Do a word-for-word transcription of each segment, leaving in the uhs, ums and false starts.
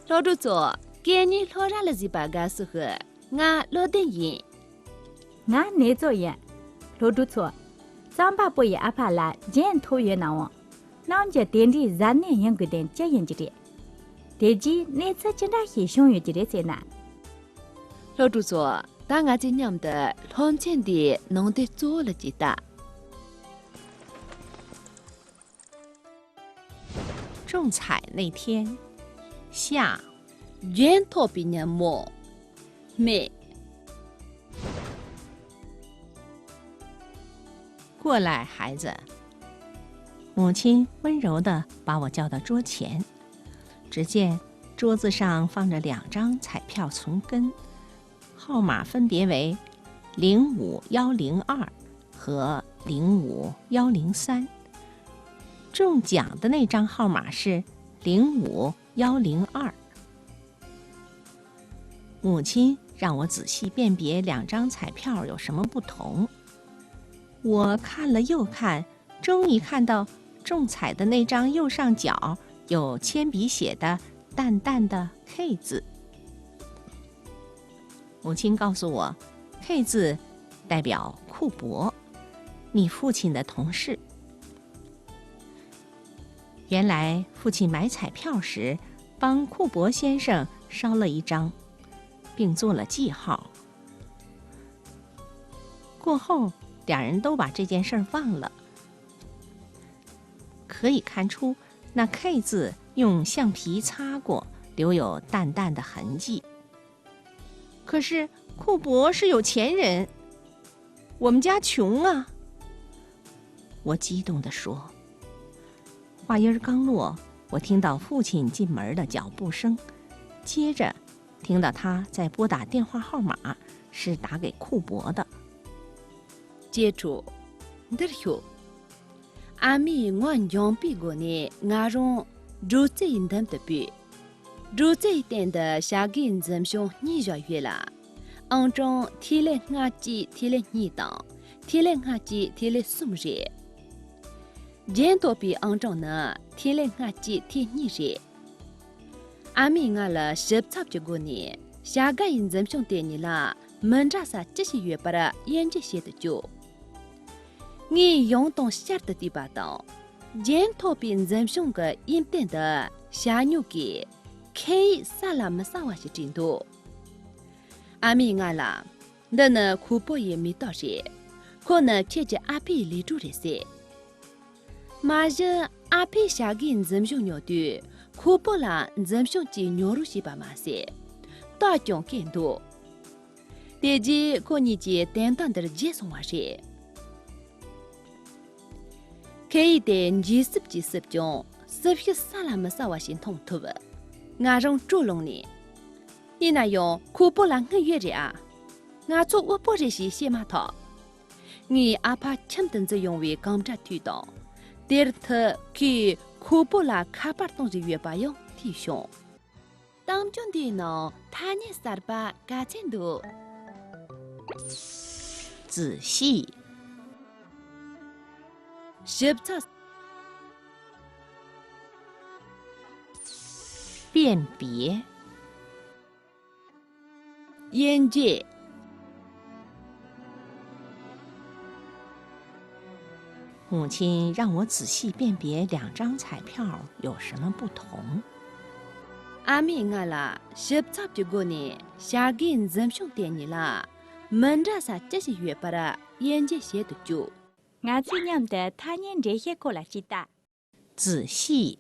སློབ་ཕྲུག་ཚོ། གད་སྙིགས་སློབ་ར་ལ་གཟིགས་པ་དགའ་བསུ་ཞུ། ང་བློ་ལྡན་ཡིན། ང་ནེ་ཙོ་ཡིན། སློབ་ཕྲུག་ཚོ། རྩམ་པ་པོ་ཡི་ཨ་ཕ་ལ་རྒྱན་ཐོབ་ཡོད་ནའང་། གནམ་གྱི་དེ་འདྲའི་གཟབ་ནན་ཡིན་དགོས་དོན་ཅི་ཡིན་གྱི་རེད། དེ་རྗེས་གནས་ཚུལ་ཅི་འདྲ་ཞིག་བྱུང་ཡོད་ཀྱི་རེད་ཟེར་ན། སློབ་ཕྲུག་ཚོ། ད་ང་ཚོས་མཉམ་དུ་སློབ་ཚན་འདིའི་ནང་དོན་གཙོ་བོ་ལ་གཟིགས་དང་། 种彩那天，下。 རྒྱན་ཐོབ་པའི་ཉིན་མོ། སྨད། 过来，孩子。母亲温柔地把我叫到桌前，只见桌子上放着两张彩票丛根，号码分别为零五幺零二和零五幺零三。中奖的那张号码是零五幺零二。母亲让我仔细辨别两张彩票有什么不同。我看了又看，终于看到中彩的那张右上角有铅笔写的淡淡的 K 字。母亲告诉我，K 字代表库伯，你父亲的同事。原来父亲买彩票时，帮库伯先生烧了一张，并做了记号。过后，两人都把这件事儿忘了。可以看出，那 K 字用橡皮擦过，留有淡淡的痕迹。可是库伯是有钱人，我们家穷啊！我激动地说。话音儿刚落，我听到父亲进门的脚步声，接着听到他在拨打电话号码，是打给库伯的。 གཅེས་ཕྲུག་འདིར་ཤོག་ཨ་མས་ངོ་འཇོན་པའི་སྒོ་ནས་ང་རང་སྒྲོལ་རྩེ་ཡི་མདུན་དུ་བོས། སྒྲོལ་རྩེ་ཡི་སྟེང་དུ་བྱ་དགའི་འཛིན་བྱང་གཉིས་བཞག་ཡོད་ལ། ཨང་གྲངས་ཐིག་ལེ་ལྔ་གཅིག་ཐིག་ལེ་གཉིས་དང་ཐིག་ལེ་ལྔ་གཅིག་ཐིག་ལེ་གསུམ་རེད། རྒྱན་ཐོབ་པའི་ཨང་གྲངས་ནི་ཐིག་ལེ་ལྔ་གཅིག་ཐིག་གཉིས་རེད། ཨ་མས་ང་ལ་ཞིབ་ཚགས་ཀྱི་སྒོ་ནས་བྱ་དགའ་ཡི་འཛིན་བྱང་དེ་གཉིས་ལ་མི་འདྲ་ས་ཅི་ཞིག་ཡོད་པར་དབྱེ་འབྱེད་བྱེད་དུ་བཅུག་ངས་ཡང་དང་བསྐྱར་དུ་བལྟས་པ་དང་། རྒྱན་ཐོབ་པའི་འཛིན་བྱང་གི་དབྱིབས་སྟེང་དུ་བྱ་སྨྱུག་གིས་ཁེ་ཡིག་གསལ་ལ་མི་གསལ་བ་ཞིག་བྲིས་འདུག་ཨ་མས་ང་ལ། འདི་ནི་ཁུ་པོ་ཡི་མེ་ཏོག་རེད། ཁོ་ནི་ཁྱེད་ཀྱི་ཨ་ཕའི་ལས་གྲོགས་རེད་ཟེར། མ་གཞི་ཨ་ཕས་བྱ་དགའི་འཛིན་བྱང་ཉོ་དུས་ཁུ་པོ་ལ་འཛིན་བྱང་གཅིག་ཉོ་རོགས་བྱས་པ་མ་ཟད། སྟག་ཀྱང་བཀལ་འདུག་དེ་རྗེས་ཁོ་གཉིས་ཀྱི་དོན་དག་འདིར་བརྗེད་སོང་བ་རེད། ཁེ་ཡིག་དེ་འཇིགས་སྲིབ་ཀྱིས་སྲིབ་ཀྱང་སྲིབ་ཞིག་གསལ་ལ་མི་གསལ་བ་ཞིག་མཐོང་ཐུབ། ང་རང་སྤྲོ་ལངས་ནས། ཡིན་ན་ཡང་ཁུ་པོ་ལ་དངུལ་ཡོད་རེད་ཨ། ང་ཚོ་དབུལ་པོ་རེད་ཞེས་བཤད་མ་ཐག་ངའི་ཨ་ཕ་ཁྱིམ་དུ་འཛུལ་ཡོང་བའི་གང་འདྲ་ཐོས་དང་། དེར་མཐུད་ཁོས་ཁུ་པོ་ལ་ཁ་པར་གཏོང་བཞིན་ཡོད་པ་ཡང་ཐོས་བྱུང་། གཏམ་རྒྱུད་འདིའི་ནང་ཐ་སྙད་གསར་པ་ག་ཚད་འདུག 仔细。 ཞིབ་ཚགས། 辨别。 དབྱེ་འབྱེད། 母亲让我仔细辨别两张彩票有什么不同。 ཨ་མས་ང་ལ་ཞིབ་ཚགས་ཀྱི་སྒོ་ནས་བྱ་དགའི་འཛིན་བྱང་དེ་གཉིས་ལ་མི་འདྲ་ས་ཅི་ཞིག་ཡོད་པར་དབྱེ་འབྱེད་བྱེད་དུ་བཅུག་ང་ཚོས་མཉམ་དུ་ཐ་སྙད་འགྲེལ་བཤད་སྐོར་ལ་ཅིག་ལྟ། 仔细，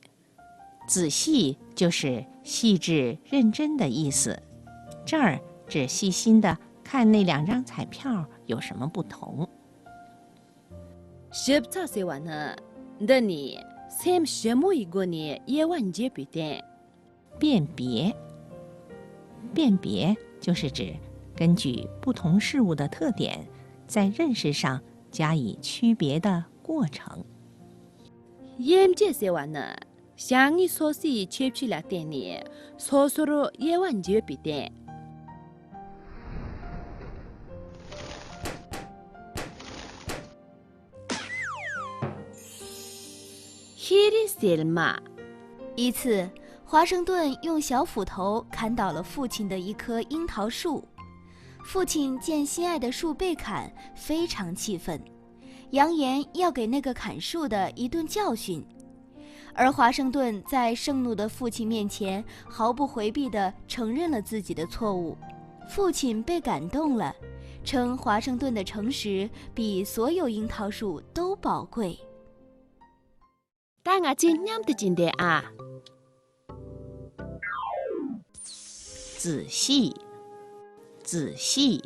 仔细就是细致认真的意思。这儿指细心的看那两张彩票有什么不同。 ཞིབ་ཚགས་ཟེར་བ་ནི། འདི་ནི་སེམས་ཞིབ་མོ་ཡི་སྒོ་ནས་དབྱེ་བ་འབྱེད་པའི་དོན། 辨别，辨别就是指根据不同事物的特点，在认识上加以区别的过程。 དབྱེ་འབྱེད་ཟེར་བ་ནི། བྱ་དངོས་སོ་སོའི་ཁྱད་ཆོས་ལ་བརྟེན་ནས་སོ་སོར་དབྱེ་བ་འབྱེད་པའི་དོན། ཤེས་རིག་གསེར་མ། 一次，华盛顿用小斧头砍倒了父亲的一棵樱桃树。父亲见心爱的树被砍，非常气愤，扬言要给那个砍树的一顿教训。而华盛顿在盛怒的父亲面前毫不回避地承认了自己的错误。父亲被感动了，称华盛顿的诚实比所有樱桃树都宝贵。 ད་ང་ཚོས་མཉམ་དུ་བྱས་འདེབས་ཨ། 仔细，仔细。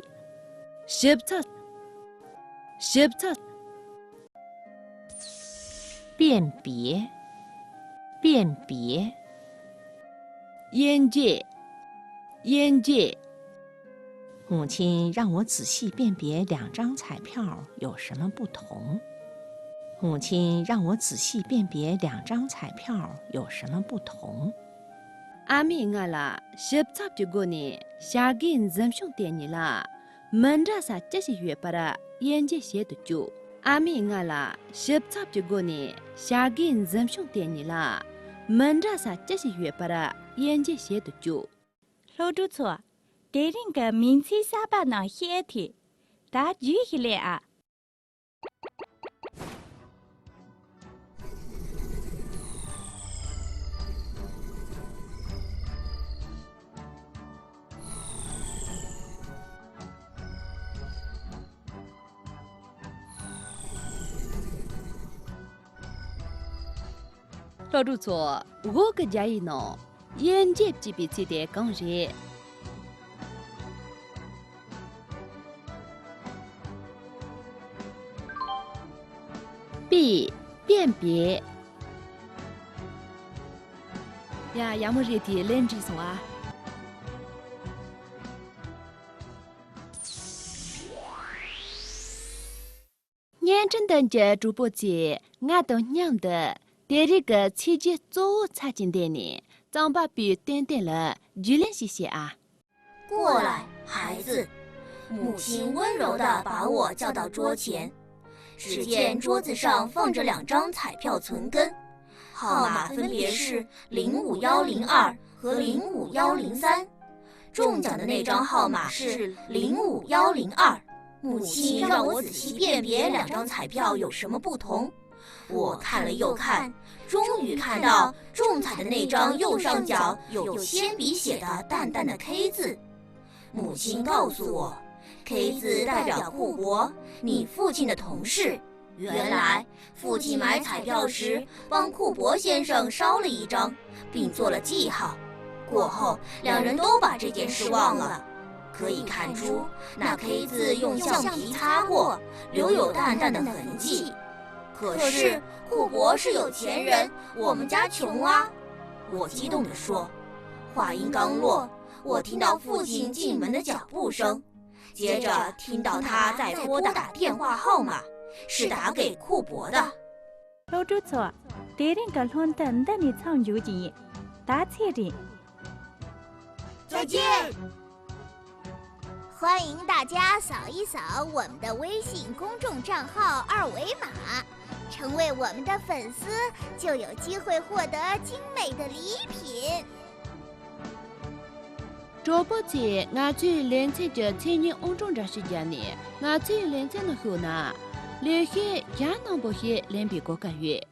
ཞིབ་ཚགས། ཞིབ་ཚགས། 辨别，辨别。 དབྱེ་འབྱེད། དབྱེ་འབྱེད། 母亲让我仔细辨别两张彩票有什么不同。母亲让我仔细辨别两张彩票有什么不同。 ཨ་མས་ང་ལ་ཞིབ་ཚགས་ཀྱི་སྒོ་ནས་བྱ་དགའི་འཛིན་བྱུང་དེ་གཉིས་ལ་མི་འདྲ་ས་ཅི་ཞིག་ཡོད་པར་དབྱེ་འབྱེད་བྱེད་དུ་བཅུག་ཨ་མས་ང་ལ་ཞིབ་ཚགས་ཀྱི་སྒོ་ནས་བྱ་དགའི་འཛིན་བྱུང་དེ་གཉིས་ལ་མི་འདྲ་ས་ཅི་ཞིག་ཡོད་པར་དབྱེ་འབྱེད་བྱེད་དུ་བཅུག་སློབ་ཕྲུག་ཚོ། དེ་རིང་གི་མིང་ཚིག་གསར་པ་རྣམས་བཤད་ཐུབ། ད་རྗེས་ཤིག་ལས་ཨ། སློབ་ཕྲུག་ཚོ། འོག་གི་རྒྱ་ཡིག་ནང་དབྱེ་འབྱེད་ཅེས་པའི་ཚིག་དེ་གང་རེད། པི། 辨别། ཡ་ཡག་མོ་རེད་དེ་ལན་འགྲིག་སོང་ཨ། བརྙན་འཕྲིན་སྟེང་གི་གྲོགས་པོ་ཚོས་ང་དང་མཉམ་དུ་དེ་རིང་གི་ཚིག་རྒྱན་གཙོ་བོ་ཚར་གཅིག་འདེམས་ནས་རྩོམ་པ་པོའི་ཏན་ཏན་ལ་རྒྱུས་ལོན་ཞིག་བྱེད་ཨ། 过来，孩子。母亲温柔地把我叫到桌前，只见桌子上放着两张彩票存根，号码分别是零五幺零二和零五幺零三。中奖的那张号码是零五幺零二。母亲让我仔细辨别两张彩票有什么不同，我看了又看，终于看到中彩的那张右上角有铅笔写的淡淡的K字。母亲告诉我，K字代表库伯，你父亲的同事。原来，父亲买彩票时帮库伯先生烧了一张，并做了记号。过后，两人都把这件事忘了。可以看出，那K字用橡皮擦过，留有淡淡的痕迹。可是，库伯是有钱人，我们家穷啊。我激动地说。话音刚落，我听到父亲进门的脚步声，接着听到他在拨打电话号码，是打给库伯的。 སློབ་ཕྲུག་ཚོ། དེ་རིང་གི་སློབ་ཚན་འདི་ནས་མཚམས་འཇོག་རྒྱུ་ཡིན། ད་ཚེ་རིང་། 再见。欢迎大家扫一扫我们的微信公众账号二维码，成为我们的粉丝，就有机会获得精美的礼品。 གྲོགས་པོ་ཚོས་ང་ཚོའི་ལེ་ཚན་གྱི་མཚན་སྙན་ཨང་གྲངས་འདྲ་ཞིག་བརྒྱབ་ནས་ང་ཚོའི་ལེ་ཚན་ནང་ཞུགས་ན། ལེགས་བཤད་གཞན་རྣམས་པོ་ཞིག་ལེན་པའི་གོ་སྐབས་ཡོད།